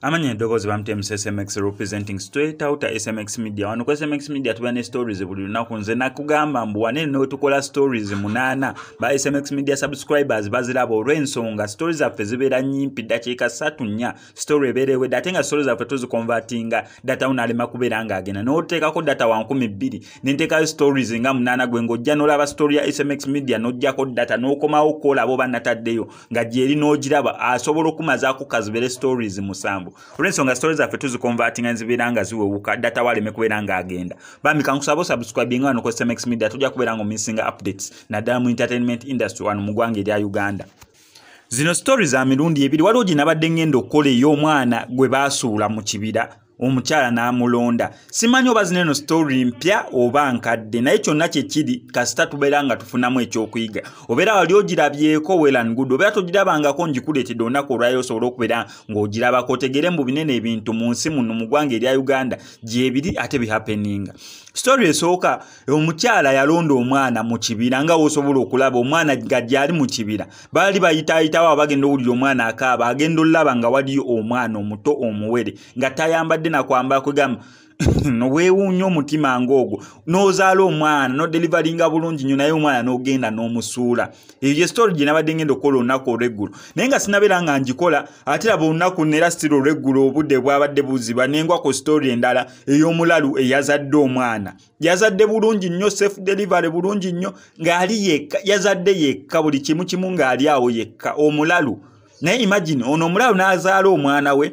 Amanya eddoboozi bamutya MCSMX, representing straight out SMX Media. Wano ku SMX Media tuba ne stories buli lunaku. Nze nakugamba mbu wane ne tukola stories 8 ba SMX Media subscribers baziraba, olw'ensonga stories zaffe zibeera nnyimpi, ddakiika 3-4 story ebeera ewedde. Ate nga stories zaffe tuziconvertinga, data unalema kubeera ng'agenda n'oteekako data wa 2000 nenteekayo stories nga 8, gwe ng'ojja n'olaba story ya SMX Media n'oggyako data n'okomawo kwolaba oba nataddeyo nga gyeri n'ogiraba, asobola okumazaako kazibere stories 7. Olw'ensonga stories zaffe tuziconvertinga nzibeera nga ziwewuka, data waleme kubeera ng'agenda. Bambi kankusaba osubscribinga wano ku SMX Media, tojja kubeera ng'omissinga updates naddala mu entertainment industry wano mu ggwanga erya Uganda. Zino stories za mirundi ebiri. Waliwo gye nabadde ngenda okukola ey'omwana gwe baasuula mu kibira, omukyala n'amulonda. Simanyi oba zino eno story mpya oba nkadde, naye kyonna kye kiri kasita tubeera nga tufunamu ekyokuyiga. Obeera wali ogirabyeko, well and good. Obeera togirabangako, ngikuleetedde olunaku olwaleero osobole okubeera ng'ogirabako, otegere mbu binene ebintu mu nsi muno mu ggwanga erya Uganda gyebiri ate bihappeninga. Story esooka, omukyala yalonda omwana mu kibira, nga w'osobola okulaba omwana nga gyali mu kibira. Baali bayitaayitawo, abagenda owulira omwana akaaba, agenda olaba nga waliyo omwana omuto omuwere nga tayambadde nakwambala. Kwegamba weewuunya omutima ng'ogwo, n'ozaala omwana n'odeliveringa bulungi nnyo, naye omwana n'ogenda n'omusuula. Eyo ye story gye nabadde ngenda okukola olunaku olw'eggulo, naye nga sinabeera nga ngikola. Ate laba olunaku neera sitira olw'eggulo, obudde bwabadde buziba, nengwa ku story endala ey'omulalu eyazadde omwana. Yazadde bulungi nnyo, self delivery bulungi nnyo, ng'ali yekka, yazadde yekka, buli kimu kimu ng'ali awo yekka omulalu. Naye imagine ono omulalu n'azaala omwana we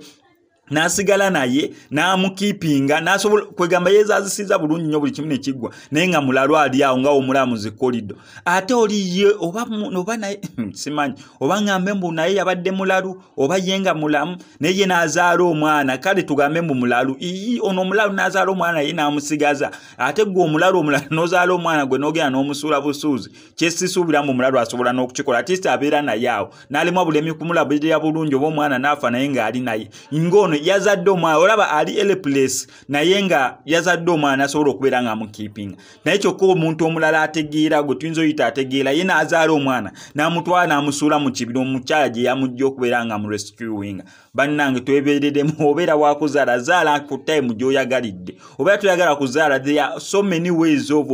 n'asigala naye n'amukeepinga, n'asobola kwegamba yeezaazisiza bulungi nnyo, buli kimu ne kiggwa, naye nga mulalu ali awo nga omulamu zikolido. Ate oli ye oba naye simanyi oba ŋŋambe mbu naye yabadde mulalu oba ye nga mulamu, naye ye n'azaala omwana. Kale tugambe mbu mulalu iyi ono omulalu n'azaala omwana naye n'amusigaza. Ate gwe omulalu omulala n'ozaala omwana gwe n'ogenda n'omusuula busuuzi, kyesisuubira mbu omulalu asobola n'okukikola. At least abeera naye awo n'alemwa bulemi kumulabirira bulungi, oba omwana n'afa, naye ng'ali naye. Ng'ono yazadde omwana, olaba ali helpless, naye nga yazadde omwana asobola okubeera nga amukeepinga. Naye kyokka omuntu omulala ategeera, gwe tuyinza oyita ategeera, ye n'azaala omwana n'amutwala n'amusuula mu kibira omukyala gye yamugja okubeera nga amurescuinga. Bannange, twebereremu. Obeera wakuzaala, zaala ku time gy'oyagalidde. Obeera toyagala kuzaala, there are so many ways of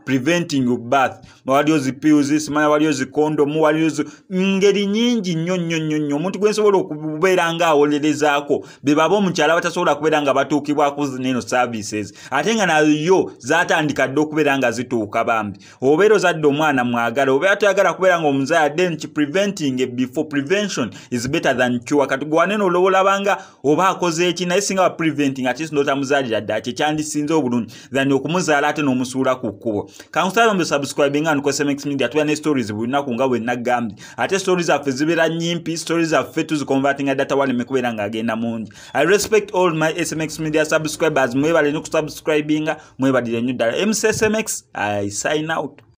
preventing birth. Waliyo zi pills, simanya waliyo zi kondomu, waliyo ngeri nyingi nnyo nnyo nnyo nnyo. Omuntu gwe nsobola okubeera nga awolerezaako be baba omukyala batasobola kubeera nga batuukibwako neno services, ate nga nayo zatandika dde okubeera nga zituuka. Bambi, obeera ozadde omwana, mwagala. Obeera toyagala kubeera nga omuzaala, then preventing before, prevention is better than cure. Kati gwe wanene olowolabanga oba akoze eki, naye singa wa preventing, ate sinootamuzaalira ddala, kyekyandisinze obulungi than okumuzaala ate n'omusuula ku kkubo. Kankusaba mbe subscribing nga ku SMX Media. Tuba ne stories buli lunaku nga bwe naggambye, ate stories zaffe zibeera nnyimpi, stories zaffe tuziconvertinga, data waleme kubeera ng'agenda mungi. I respect all my SMX Media subscribers. Mwebale nnyo kusubscribinga, mwebalire nnyo ddala. MCSMX, I sign out.